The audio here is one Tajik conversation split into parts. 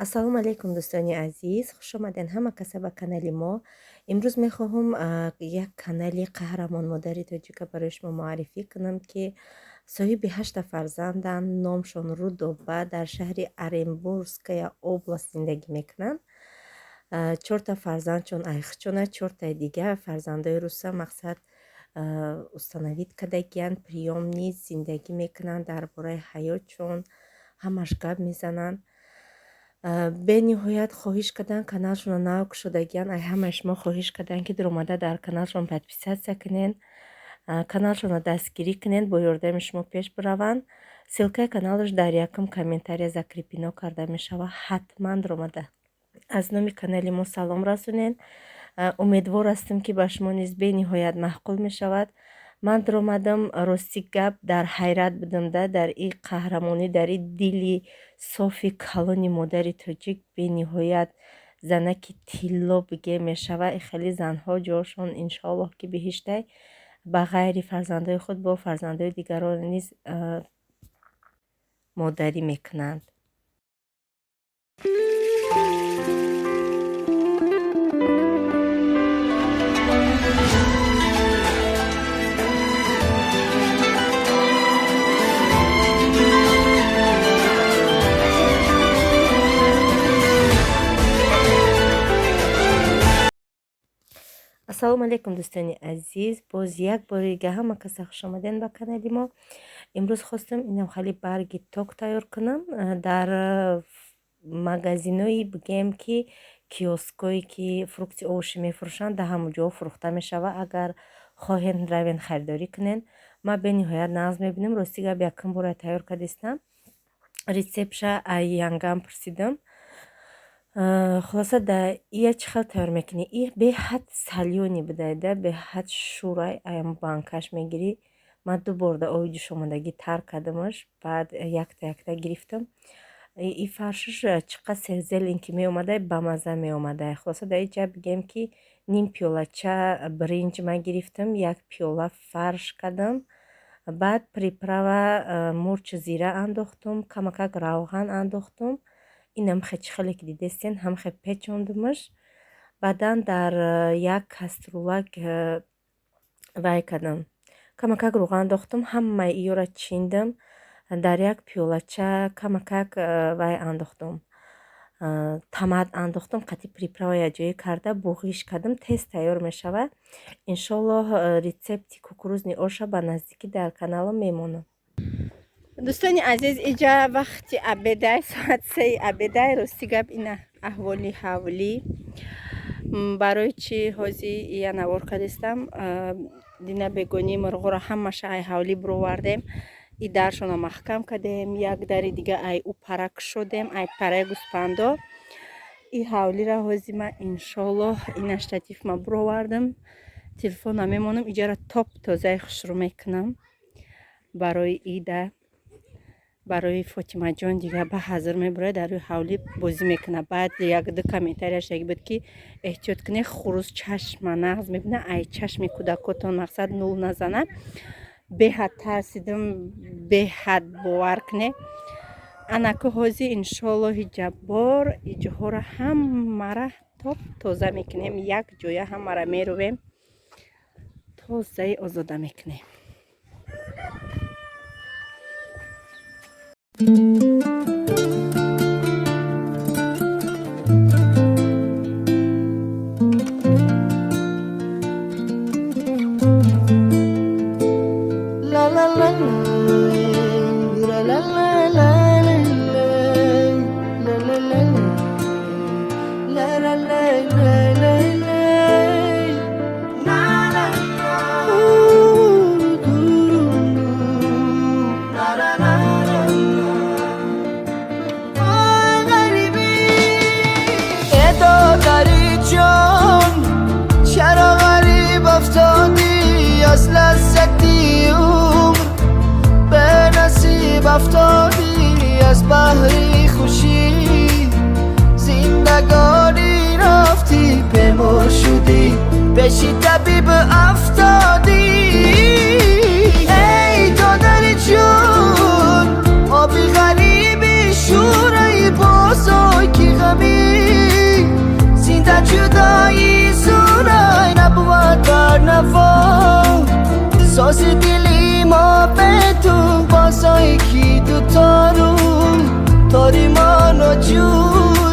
Ассалому алайкум, дӯстони азиз, хушомаден ҳама каса ба канали мо. Имрӯз мехоҳам як канали қаҳрамон модари тоҷика барои шумо муаррифӣ кунам, ки соҳиби ҳашта фарзанданд, номшон Рудоба, дар шаҳри Оренбургская область зиндагӣ мекунанд. Чорта фарзандшон айхчона, чортаи дига фарзандои руса, мақсад, усыновить кардагиянд, приёмный зиндагӣ мекунанд. Дар бораи ҳаётшон ҳамаш гап мезананд. Бениҳоят хоҳиш карданд, каналшонро нав кушодагиянд. Ай ҳамаи шумо хоҳиш карданд, ки дуромада дар каналшон подписаться кунед, каналшонро дастгирӣ кунед, бо ёрдами шумо пеш бираванд. Ссылкаи каналаш дар якум комментария закреплено карда мешавад. Ҳатман дуромада аз номи канали мо салом расонед. Умедвор ҳастем, ки ба шумо низ бениҳоят маъқул мешавад. Ман дуромадам, рости гап, дар ҳайрат будам да дар и қаҳрамонӣ, дар и дили софи калони модари тоҷик. Бениҳоят занаки тилло бигем мешавад. Хеле занҳо ҷошон иншоаллоҳ ки биҳиштай. Ба ғайри фарзандои худ бо фарзандои дигарон низ модарӣ мекунанд. Ассалому алайкум, дӯстони азиз, боз як бори дига ҳама каса хушомаден ба канали мо. Имрӯз хостам инам хеле барги ток тайёр кунам. Дар магазинои, бигем ки, киоское ки фрукты, овощи мефурӯшанд, дар ҳамон ҷо фурӯхта мешавад. Агар хоҳен, равен, харидорӣ кунен. Ман бениҳоят нағз мебинам. Рости гап, якум бора тайёр кардистам, рецептша ай янгам пурсидам. Хулоса, да ия чӣ хел тайёр мекунӣ? И беҳад солёный будайда, беҳад шӯрай. Аям банкаш мегирӣ. Ман ду бор да оби ҷӯшомадагӣ тар кардамаш, баъд якта якта гирифтам. И фаршаш чӣ қадр серзелень ки меомадай, бамазза меомадай. Хулоса, дар инҷа, бигем ки, ним пиёлача биринҷ ман гирифтам, як пиёла фарш кардам, баъд приправа, мурчу зира андохтум, камакак равған андохтум. Инам хе чӣ хеле ки дидестен, ҳамхе печондумаш. Баъдан дар як кастрюлак вай кардам, камакак рӯған андохтум, ҳамаи иёра чиндам, дар як пиёлача камакак вай андохтум, томат андохтум, қатъи приправа якҷоя карда буғиш кардам. Тез тайёр мешавад. Иншоллоҳ, рецепти кукурузный оша ба наздикӣ дар каналам мемонам. Дӯстони азиз, иҷа вақти обедай, соат 3-и обедай. Рости гап, ина аҳволи ҳавлӣ. Барои чӣ ҳози ия навор кардистам? Дина бегонии мурғоро ҳамаша ай ҳавлӣ бировардем, и даршона маҳкам кардем, як дари дига ай ӯ пара кушодем, ай параи гӯспандо. И ҳавлира ҳози ма иншоллоҳ ина штатив ма бировардам, телефона мемонам, иҷара топ тозаи хушрӯ мекунам барои ида, барои Фотимаҷон. Дига ба ҳазр мебурад, дар рӯи ҳавлӣ бозӣ мекунад. Баъд як-ду комментарияш як буд, ки эҳтиёт кунед, хурӯз чашма нағз мебина, ай чашми кӯдакотон, мақсад, нул назана. Беҳад тарсидим, беҳад, бовар кунед. Анаку ҳози иншоаллоҳи ҷаббор иҷоҳоро ҳамара топ тоза мекунем, як ҷоя ҳамара мерувем, тозаи озода мекунем. La la la la la la la la la la la la la la la la la la la. Ooh, doo, la la la la la. Ой, ғарибӣ, э додари ҷон, чаро ғариб афтодӣ? Аз лаззати умр ба насиб афтодӣ, аз баҳри хушӣ зиндагонӣ рафтӣ, бемор шудӣ, пеши табиб афтодӣ. Эй додари ҷон, оби ғариби шӯраи бозой ки. Сози дили мо бе ту бозое ки дутору тори мо ноҷурай.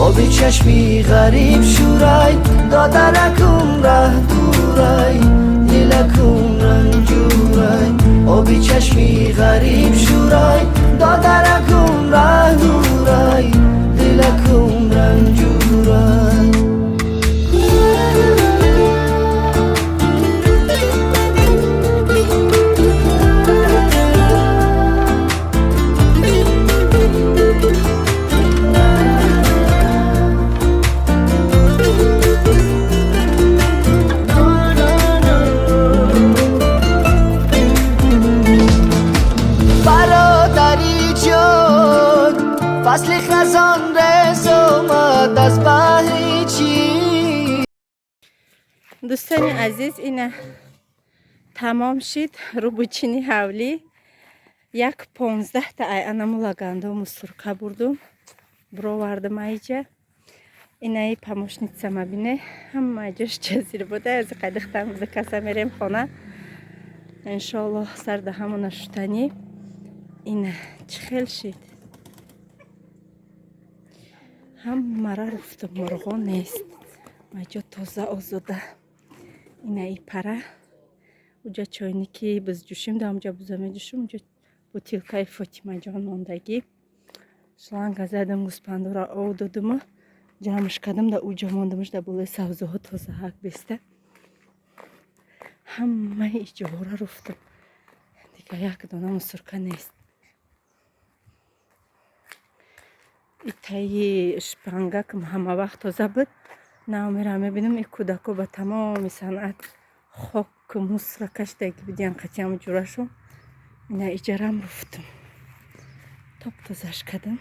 Оби чашми ғариб шӯрай, додаракум раҳ дурай, дилакум ранҷурай. Оби чашми ғариб шӯрай, додаракум раҳ дурай, дилакум ранҷурай. Бародари ҷон, фасли хазон рез омад, аз баҳри чӣ? Дӯстони азиз, ина тамом шид рӯбучини ҳавлӣ. Як 15-та ай анаму лагандо мусурка бурдум, бировардам айҷа. Инаи помощница мабине, ҳама ҷош ҷазир буда. Аз қайдихтам каса мерем хона, иншоаллоҳ, сарда ҳамона шутанӣ. Ина чӣ хел шид, ҳамара руфту, мурғо нест, маҷо тоза озода. Инаи пара уҷа чойники бизҷӯшим, да ҳамҷа буза меҷӯшим, уҷа бутилкаи Фотимаҷон мондагӣ. Шланга задам, гӯспандора ов додума, ҷамъш кардам, да уҷа мондамаш, да болои савзоҳо тозаҳак беста. Ҳамаи иҷоҳора руфтам, дига як дона мусурка нест. Итаи шпангакам ҳама вақт тоза буд, нав мерам мебинам, и кӯдако ба тамоми санъат хоку мусра кашидаги будиян қатиам ҷурашон. Ина иҷарам руфтум, топ тозаш кардам,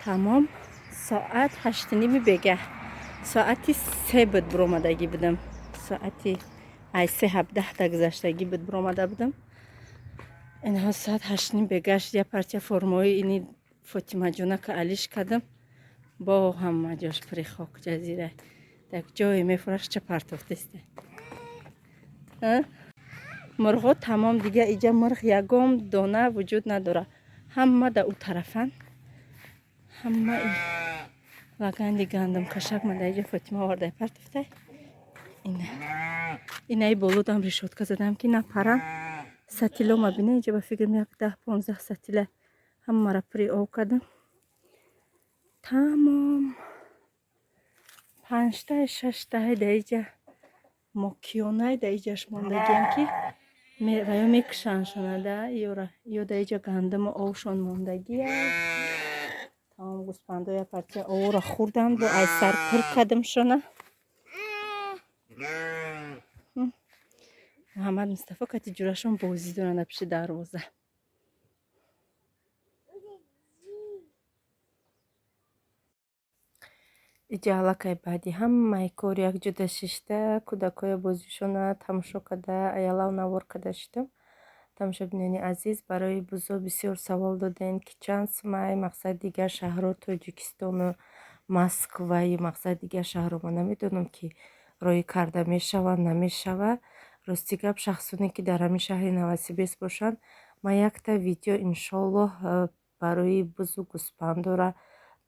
тамом. Соат 8:30 бегаҳ, соати 3 буд биромадагӣ будам, соати ай 3:17 гузаштагӣ буд биромада будам. Инҳо соат 8:30 бегашт. Я парча формаҳои ини Фотимаҷонака алиш кардам, бо ҳама ҷош пури хок, ҷазира. Так ҷое мефураш, ча партофтеста мурғо, тамом. Дига иҷа мурғ ягон дона вуҷуд надорад, ҳама да ӯ тарафанд. Ҳама лаганди гандум кашак ма даиҷа Фотима овардай партофтай. Инаи болодам решётка задам, ки напарам. Сатило мабина, иҷа ба фикрам як 10-15 сатила, ҳамаро пури об кардам, тамом. Панҷтаи шаштаи даиҷа мокионай даиҷаш мондагиам, ки ваё мекушаншонада ёра, ё даиҷа гандуму овшон мондагия. Тамом, гӯспандо як парча овора хӯрданд, бо ай сар пур кардамшона. Муҳаммад Мустафо кати ҷурашон бозӣ доранд пиши дарвоза. Иҷа аллакай баъди ҳамаи кор якҷода шишта, кӯдакҳоя бозишона тамошо карда, аялав навор карда шидам. Тамошобинони азиз, барои бузо бисёр савол додем, ки чанд сумай. Мақсад, дигар шаҳрҳо, Тоҷикистону Москваю, мақсад, дигар шаҳрҳо, ман намедонам, ки роҳӣ карда мешаванд, намешавад. Рости гап, шахсоне ки дар ҳамин шаҳри Новосибирск бошанд, ман якта видео, иншоаллоҳ, барои бузу гӯспандора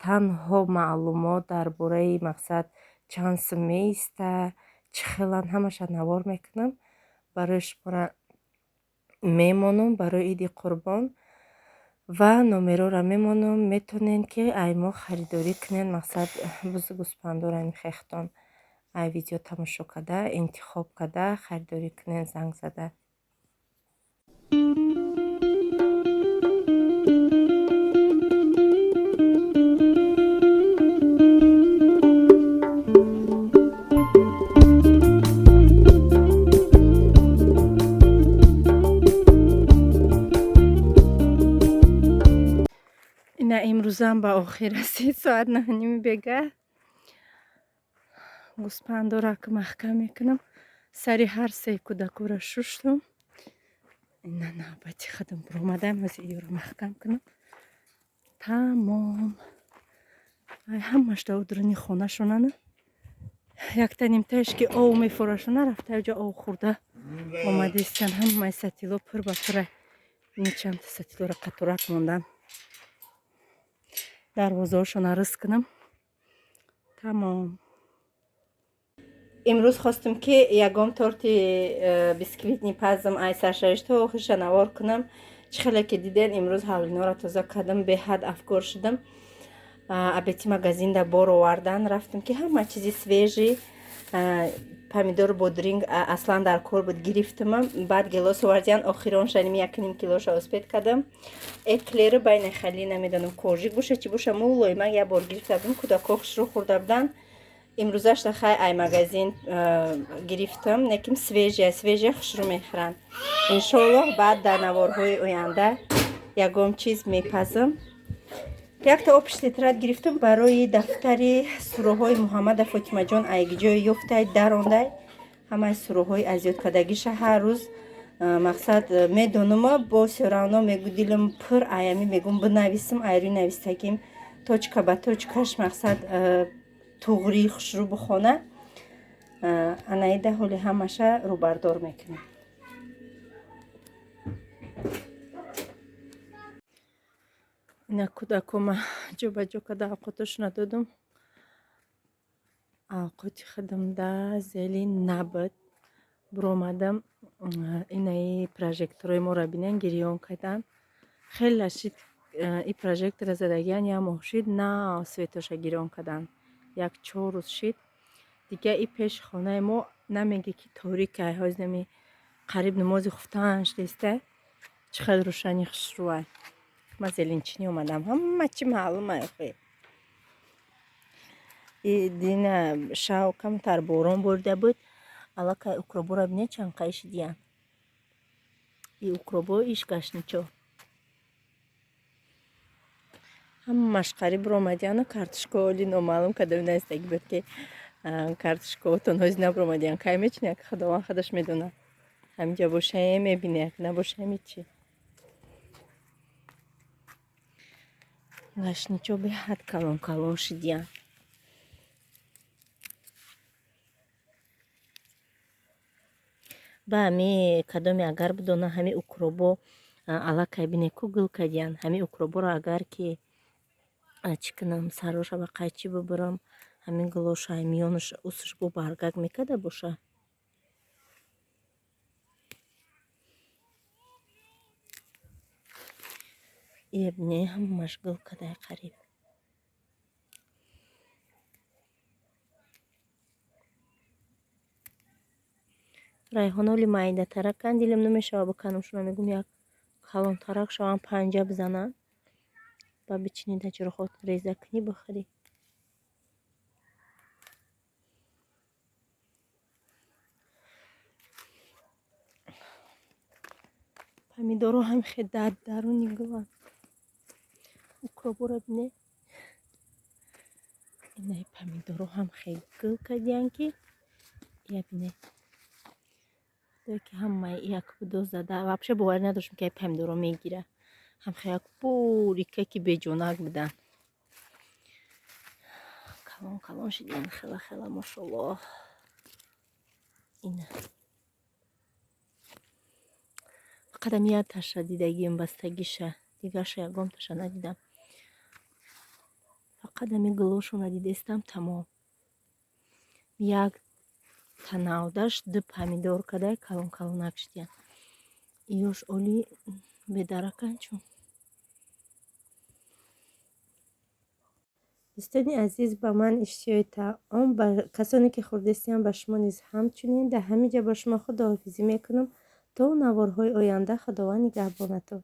танҳо маълумот дар бораи, мақсад, чанд сум меиста, чӣ хеланд, ҳамаша навор мекунам, барои шуморо мемонам барои Иди Қурбон ва номерора мемонам. Метонед, ки ай мо харидорӣ кунед. Мақсад, бузу гӯспандора мехехтон, ай видео тамошо карда, интихоб карда, харидорӣ кунед, занг зада. Ина имрӯзам ба охир расид. Соат 9:30 бегаҳ гӯспандорак маҳкам мекунам. Сари ҳар се кӯдакора шуштум. Ина навбати худам биромадам, ҳозир ёро маҳкам кунам, тамом. Ай ҳамаш дар дуруни хонашонана. Якта нимтаеш ки ов мефурашона рафта ҷо ов хӯрда омадистан. Ҳамаи сатило пур ба пура. Ини чандта сатилоро қатурак мондан. Дарвозаҳошона рис кунам. Тамом. Имрӯз хостум ки ягон торти бисквитни пазм ай саршавиш то охириша навор кунам. Чӣ хеле ки диден, имрӯз ҳавлинора тоза кардам, беҳад афгор шудам. Абети магазинда бор овардан, рафтам ки ҳама чизи свежий, помидору бодринг аслан дар кор буд, гирифтам. Баъд гелос овардиян, охиронша ними якним килоша успеть кардам. Эклеры байне хали намедонам коржик боша чӣ боша, мулоимак як бор гирифта будам, кӯдако хушрӯ хӯрда буданд. Имрӯзашта хай ай магазин гирифтам, неким свежая, свежая хушрӯ мехӯранд. Иншоаллоҳ, баъд дар наворҳои оянда ягон чиз мепазам. Якта общий тетрадь гирифтам барои дафтари сураҳои Муҳаммада. Фотимаҷон айгиҷои ёфтай дарондай ҳамаи сураҳои азёдкардагиша ҳар рӯз мақсад медонума, бо всё равно мегу дилам пур аями мегум бинависам, айрӯи навистагим точка ба точкаш мақсад туғри хушрӯ бихона. Анаида ҳоли ҳамаша рӯбардор мекунем. Ина кӯдакома ҷобаҷо карда авқотошона додум. Авқоти худамда зели набуд. Буромадам, инаи прожекторои моро бинен, гирён кардан. Хеле шид и прожектора задагиян, як моҳ шид, на светоша гирён кардан. Як 4 рӯз шид. Дига и пеши хонаи мо намеги ки торикай, ҳоз нами қариб намози хуфтан шудеста. Чӣ хел рӯшани хушрӯай. Ман зеленчинӣ омадам, ҳама чӣ маълум ай охи. И дина шав камтар борон борида буд. Аллакай укроборо бинед чанд қай шидиян. И укробо иш гашничо. Ҳамаш қариб ромадияну картошка оли номаълум кадоми наистагӣ буд ки картошкаотон ҳози набромадиян. Кай мечунед, Худованд худаш медонад. Ҳаминҷа бошаем мебинед, набошаем ҳечи. Гашничо беҳад калон калон шидиян. Ба ҳами кадоме агар бидона ҳами укробо аллакай бинед ку гул кардиян. Ҳами укроборо агар ки чӣ кунам, сароша ба қайчӣ бибурам, ҳамин гулоша миёнаш усш бо баргак мекарда боша. Ия бинед ҳамаш гул кардай қариб. Райҳоноли майдатараканд, дилам намешава биканамшона, мегум як калонтарак шаванд, панҷа бизананд. Ба бичинӣ дар ҷурохот реза кунӣ бихӯрӣ. Помидоро ҳам хе дар даруни гуланд. Укроборо бинед. Инаи помидоро ҳам хе гул кардиян ки ия бинед. Худое ки ҳамаи як будо зада. Вообще боварӣ надоштам ки помидоро мегира. Ҳам хе як борика ки беҷонак буданд. Калон калон шидиян хела хела мошаллоҳ. Ина. Фақат ҳами як таша дидагиам бастагиша, дигарша ягон таша надидам. Фақат ҳами гулошона дидестам, тамом. Як танавдаш ду помидор кадай калон калонак шидиян. Иёш оли бедараканд чун. Дӯстони азиз, ба ман иштиҳои таом, ба касоне ки хӯрдестиям, ба шумо низ ҳамчунин. Дар ҳамин ҷо ба шумо худоҳофизӣ мекунам. То наворҳои оянда Худованд нигаҳбонатон.